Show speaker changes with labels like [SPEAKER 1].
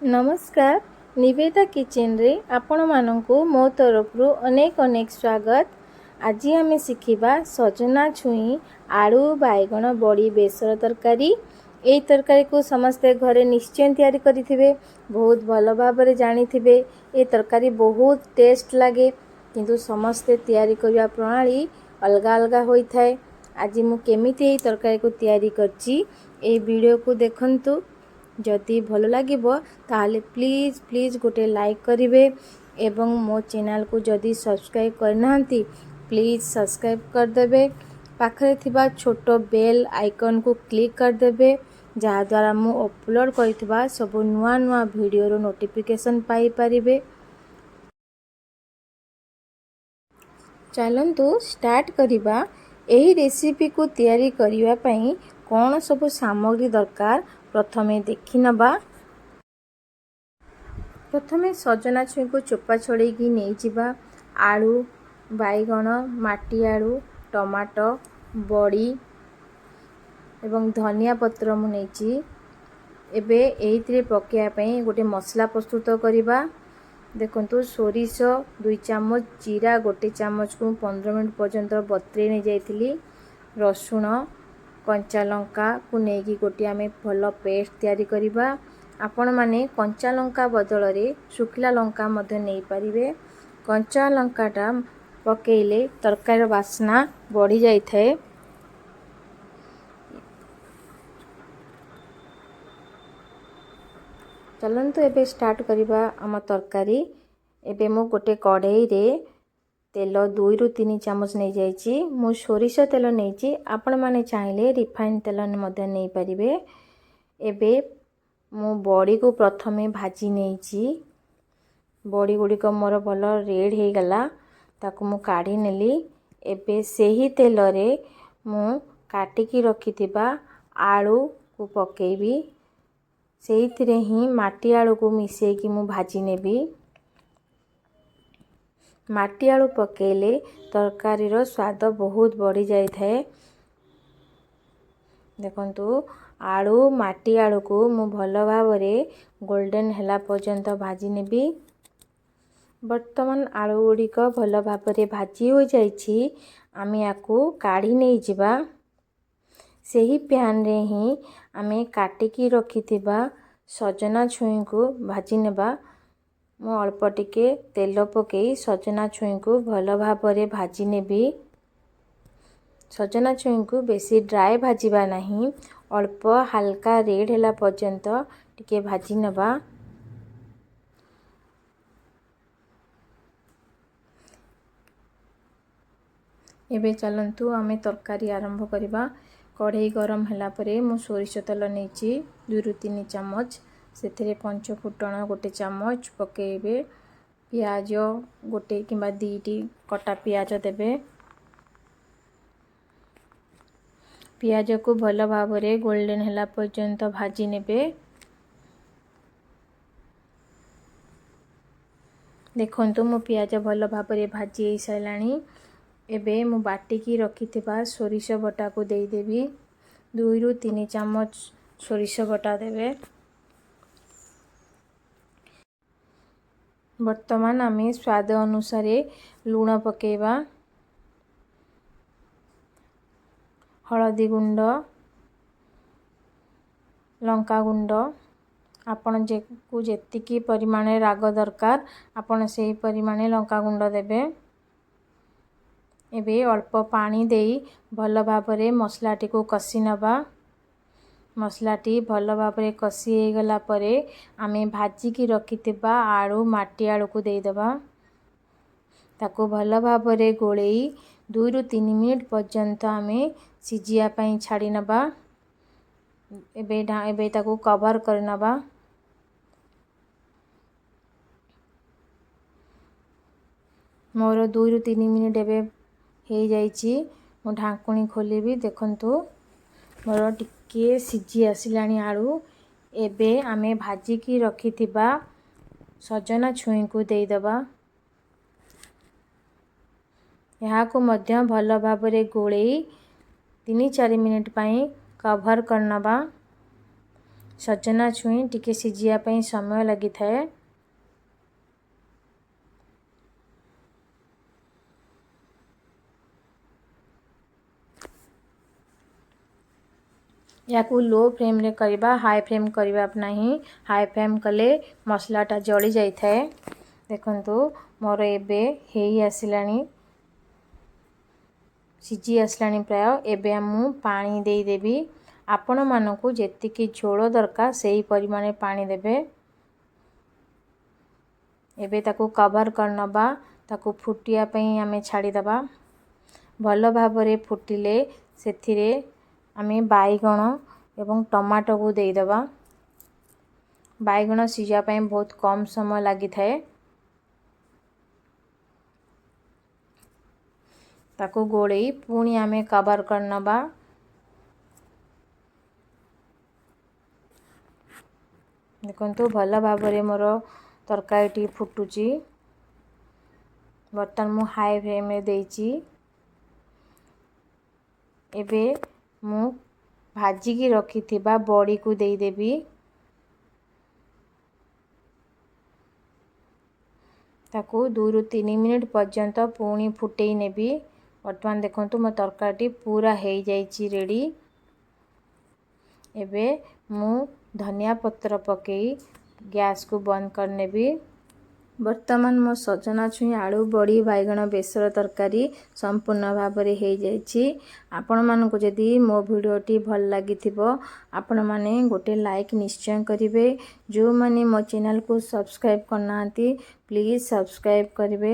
[SPEAKER 1] ନମସ୍କାର, ନିବେଦା କିଚେନରେ ଆପଣମାନଙ୍କୁ ମୋ ତରଫରୁ ଅନେକ ଅନେକ ସ୍ୱାଗତ। ଆଜି ଆମେ ଶିଖିବା ସଜନା ଛୁଇଁ ଆଳୁ ବାଇଗଣ ବଡ଼ି ବେସର ତରକାରୀ। ଏହି ତରକାରୀକୁ ସମସ୍ତେ ଘରେ ନିଶ୍ଚୟ ତିଆରି କରିଥିବେ, ବହୁତ ଭଲ ଭାବରେ ଜାଣିଥିବେ। ଏ ତରକାରୀ ବହୁତ ଟେଷ୍ଟ ଲାଗେ, କିନ୍ତୁ ସମସ୍ତେ ତିଆରି କରିବା ପ୍ରଣାଳୀ ଅଲଗା ଅଲଗା ହୋଇଥାଏ। ଆଜି ମୁଁ କେମିତି ଏହି ତରକାରୀକୁ ତିଆରି କରିଛି, ଏହି ଭିଡ଼ିଓକୁ ଦେଖନ୍ତୁ। ଯଦି ଭଲ ଲାଗିବ ତାହେଲେ ପ୍ଲିଜ୍ ପ୍ଲିଜ୍ ଗୋଟେ ଲାଇକ୍ କରିବେ ଏବଂ ମୋ ଚ୍ୟାନେଲକୁ ଯଦି ସବସ୍କ୍ରାଇବ୍ କରିନାହାନ୍ତି ପ୍ଲିଜ୍ ସବସ୍କ୍ରାଇବ୍ କରିଦେବେ। ପାଖରେ ଥିବା ଛୋଟ ବେଲ୍ ଆଇକନ୍କୁ କ୍ଲିକ୍ କରିଦେବେ, ଯାହାଦ୍ୱାରା ମୁଁ ଅପଲୋଡ଼ କରିଥିବା ସବୁ ନୂଆ ନୂଆ ଭିଡ଼ିଓର ନୋଟିଫିକେସନ୍ ପାଇପାରିବେ। ଚାଲନ୍ତୁ ଷ୍ଟାର୍ଟ କରିବା। ଏହି ରେସିପିକୁ ତିଆରି କରିବା ପାଇଁ କ'ଣ ସବୁ ସାମଗ୍ରୀ ଦରକାର ପ୍ରଥମେ ଦେଖିନେବା। ପ୍ରଥମେ ସଜନା ଛୁଇଁକୁ ଚୋପା ଛଡ଼େଇକି ନେଇଯିବା। ଆଳୁ, ବାଇଗଣ, ମାଟି ଆଳୁ, ଟମାଟୋ, ବଡ଼ି ଏବଂ ଧନିଆ ପତ୍ର ମୁଁ ନେଇଛି। ଏବେ ଏଇଥିରେ ପକାଇବା ପାଇଁ ଗୋଟେ ମସଲା ପ୍ରସ୍ତୁତ କରିବା। ଦେଖନ୍ତୁ, ସୋରିଷ 2 ଚାମଚ, ଜିରା 1 ଚାମଚକୁ ମୁଁ 15 ମିନିଟ୍ ପର୍ଯ୍ୟନ୍ତ ବତୁରେଇ ନେଇଯାଇଥିଲି। ରସୁଣ, କଞ୍ଚା ଲଙ୍କାକୁ ନେଇକି ଗୋଟିଏ ଆମେ ଭଲ ପେଷ୍ଟ ତିଆରି କରିବା। ଆପଣମାନେ କଞ୍ଚା ଲଙ୍କା ବଦଳରେ ଶୁଖିଲା ଲଙ୍କା ମଧ୍ୟ ନେଇପାରିବେ। କଞ୍ଚା ଲଙ୍କାଟା ପକାଇଲେ ତରକାରୀର ବାସ୍ନା ବଢ଼ିଯାଇଥାଏ। ଚାଲନ୍ତୁ ଏବେ ଷ୍ଟାର୍ଟ କରିବା ଆମ ତରକାରୀ। ଏବେ ମୁଁ ଗୋଟେ କଢ଼େଇରେ ତେଲ 2ରୁ 3 ଚାମଚ ନେଇଯାଇଛି। ମୁଁ ସୋରିଷ ତେଲ ନେଇଛି, ଆପଣମାନେ ଚାହିଁଲେ ରିଫାଇନ୍ ତେଲ ମଧ୍ୟ ନେଇପାରିବେ। ଏବେ ମୁଁ ବଡ଼ିକୁ ପ୍ରଥମେ ଭାଜି ନେଇଛି। ବଡ଼ି ଗୁଡ଼ିକ ମୋର ଭଲ ରେଡ଼୍ ହେଇଗଲା, ତାକୁ ମୁଁ କାଢ଼ି ନେଲି। ଏବେ ସେହି ତେଲରେ ମୁଁ କାଟିକି ରଖିଥିବା ଆଳୁକୁ ପକାଇବି। ସେଇଥିରେ ହିଁ ମାଟି ଆଳୁକୁ ମିଶାଇକି ମୁଁ ଭାଜି ନେବି। ମାଟି ଆଳୁ ପକାଇଲେ ତରକାରୀର ସ୍ୱାଦ ବହୁତ ବଢ଼ିଯାଇଥାଏ। ଦେଖନ୍ତୁ, ଆଳୁ ମାଟି ଆଳୁକୁ ମୁଁ ଭଲ ଭାବରେ ଗୋଲ୍ଡେନ୍ ହେଲା ପର୍ଯ୍ୟନ୍ତ ଭାଜି ନେବି। ବର୍ତ୍ତମାନ ଆଳୁ ଗୁଡ଼ିକ ଭଲ ଭାବରେ ଭାଜି ହୋଇଯାଇଛି, ଆମେ ୟାକୁ କାଢ଼ି ନେଇଯିବା। ସେହି ପ୍ୟାନ୍ରେ ହିଁ ଆମେ କାଟିକି ରଖିଥିବା ସଜନା ଛୁଇଁକୁ ଭାଜି ନେବା। ମୁଁ ଅଳ୍ପ ଟିକେ ତେଲ ପକାଇ ସଜନା ଛୁଇଁକୁ ଭଲ ଭାବରେ ଭାଜି ନେବି। ସଜନା ଛୁଇଁକୁ ବେଶୀ ଡ୍ରାଏ ଭାଜିବା ନାହିଁ, ଅଳ୍ପ ହାଲକା ରେଡ଼୍ ହେଲା ପର୍ଯ୍ୟନ୍ତ ଟିକେ ଭାଜି ନେବା। ଏବେ ଚାଲନ୍ତୁ ଆମେ ତରକାରୀ ଆରମ୍ଭ କରିବା। କଢ଼େଇ ଗରମ ହେଲା ପରେ ମୁଁ ସୋରିଷ ତେଲ ନେଇଛି 2ରୁ 3 ଚାମଚ। ସେଥିରେ ପଞ୍ଚ ଫୁଟଣ 1 ଚାମଚ ପକାଇବେ। ପିଆଜ 1 କିମ୍ବା 2ଟି କଟା ପିଆଜ ଦେବେ। ପିଆଜକୁ ଭଲ ଭାବରେ ଗୋଲ୍ଡେନ୍ ହେଲା ପର୍ଯ୍ୟନ୍ତ ଭାଜି ନେବେ। ଦେଖନ୍ତୁ, ମୋ ପିଆଜ ଭଲ ଭାବରେ ଭାଜି ହେଇସାରିଲାଣି। ଏବେ ମୁଁ ବାଟିକି ରଖିଥିବା ସୋରିଷ ବଟାକୁ ଦେଇଦେବି। 2ରୁ 3 ଚାମଚ ସୋରିଷ ବଟା ଦେବେ। ବର୍ତ୍ତମାନ ଆମେ ସ୍ୱାଦ ଅନୁସାରେ ଲୁଣ ପକାଇବା, ହଳଦୀ ଗୁଣ୍ଡ, ଲଙ୍କା ଗୁଣ୍ଡ। ଆପଣ ଯେତିକି ପରିମାଣରେ ରାଗ ଦରକାର ଆପଣ ସେହି ପରିମାଣରେ ଲଙ୍କା ଗୁଣ୍ଡ ଦେବେ। ଏବେ ଅଳ୍ପ ପାଣି ଦେଇ ଭଲ ଭାବରେ ମସଲାଟିକୁ କଷି ନେବା। ମସଲାଟି ଭଲ ଭାବରେ କଷି ହେଇଗଲା ପରେ ଆମେ ଭାଜିକି ରଖିଥିବା ଆଳୁ ମାଟି ଆଳୁକୁ ଦେଇଦେବା। ତାକୁ ଭଲ ଭାବରେ ଗୋଳେଇ 2ରୁ 3 ମିନିଟ୍ ପର୍ଯ୍ୟନ୍ତ ଆମେ ସିଝିବା ପାଇଁ ଛାଡ଼ି ନେବା। ଏବେ ତାକୁ କଭର୍ କରିନେବା। ମୋର 2ରୁ 3 ମିନିଟ୍ ଏବେ ହେଇଯାଇଛି। ମୁଁ ଢାଙ୍କୁଣୀ ଖୋଲିବି। ଦେଖନ୍ତୁ, ମୋର ଟିକିଏ ସିଝି ଆସିଲାଣି ଆଳୁ। ଏବେ ଆମେ ଭାଜିକି ରଖିଥିବା ସଜନା ଛୁଇଁକୁ ଦେଇଦେବା। ଏହାକୁ ମଧ୍ୟ ଭଲ ଭାବରେ ଗୋଳେଇ 3-4 ମିନିଟ୍ ପାଇଁ କଭର୍ କରିନେବା। ସଜନା ଛୁଇଁ ଟିକେ ସିଝିବା ପାଇଁ ସମୟ ଲାଗିଥାଏ। ଏହାକୁ ଲୋ ଫ୍ଲେମ୍ରେ କରିବା, ହାଇ ଫ୍ଲେମ୍ କରିବା ନାହିଁ। ହାଇ ଫ୍ଲେମ୍ କଲେ ମସଲାଟା ଜଳି ଯାଇଥାଏ। ଦେଖନ୍ତୁ, ମୋର ଏବେ ହେଇ ଆସିଲାଣି, ସିଝି ଆସିଲାଣି ପ୍ରାୟ। ଏବେ ମୁଁ ପାଣି ଦେଇଦେବି। ଆପଣମାନଙ୍କୁ ଯେତିକି ଝୋଳ ଦରକାର, ସେଇ ପରିମାଣରେ ପାଣି ଦେବେ। ଏବେ ତାକୁ କଭର୍ କରିନେବା। ତାକୁ ଫୁଟିବା ପାଇଁ ଆମେ ଛାଡ଼ିଦେବା। ଭଲ ଭାବରେ ଫୁଟିଲେ ସେଥିରେ ଆମେ ବାଇଗଣ ଏବଂ ଟମାଟୋକୁ ଦେଇଦେବା। ବାଇଗଣ ସିଝିବା ପାଇଁ ବହୁତ କମ୍ ସମୟ ଲାଗିଥାଏ। ତାକୁ ଗୋଳେଇ ପୁଣି ଆମେ କଭର୍ କରିନେବା। ଦେଖନ୍ତୁ, ଭଲ ଭାବରେ ମୋର ତରକାରୀଟି ଫୁଟୁଛି। ବର୍ତ୍ତମାନ ମୁଁ ହାଇ ଫ୍ଲେମ୍ରେ ଦେଇଛି। ଏବେ ମୁଁ ଭାଜିକି ରଖିଥିବା ବଡ଼ିକୁ ଦେଇଦେବି। ତାକୁ 2ରୁ 3 ମିନିଟ୍ ପର୍ଯ୍ୟନ୍ତ ପୁଣି ଫୁଟେଇ ନେବି। ବର୍ତ୍ତମାନ ଦେଖନ୍ତୁ, ମୋ ତରକାରୀଟି ପୁରା ହେଇଯାଇଛି ରେଡ଼ି। ଏବେ ମୁଁ ଧନିଆ ପତ୍ର ପକାଇ ଗ୍ୟାସ୍କୁ ବନ୍ଦ କରିନେବି। ବର୍ତ୍ତମାନ ମୋ ସଜନା ଛୁଇଁ ଆଳୁ ବଡ଼ି ବାଇଗଣ ବେସର ତରକାରୀ ସମ୍ପୂର୍ଣ୍ଣ ଭାବରେ ହେଇଯାଇଛି। ଆପଣମାନଙ୍କୁ ଯଦି ମୋ ଭିଡ଼ିଓଟି ଭଲ ଲାଗିଥିବ, ଆପଣମାନେ ଗୋଟେ ଲାଇକ୍ ନିଶ୍ଚୟ କରିବେ। ଯେଉଁମାନେ ମୋ ଚ୍ୟାନେଲକୁ ସବସ୍କ୍ରାଇବ୍ କରିନାହାନ୍ତି, ପ୍ଲିଜ୍ ସବସ୍କ୍ରାଇବ୍ କରିବେ।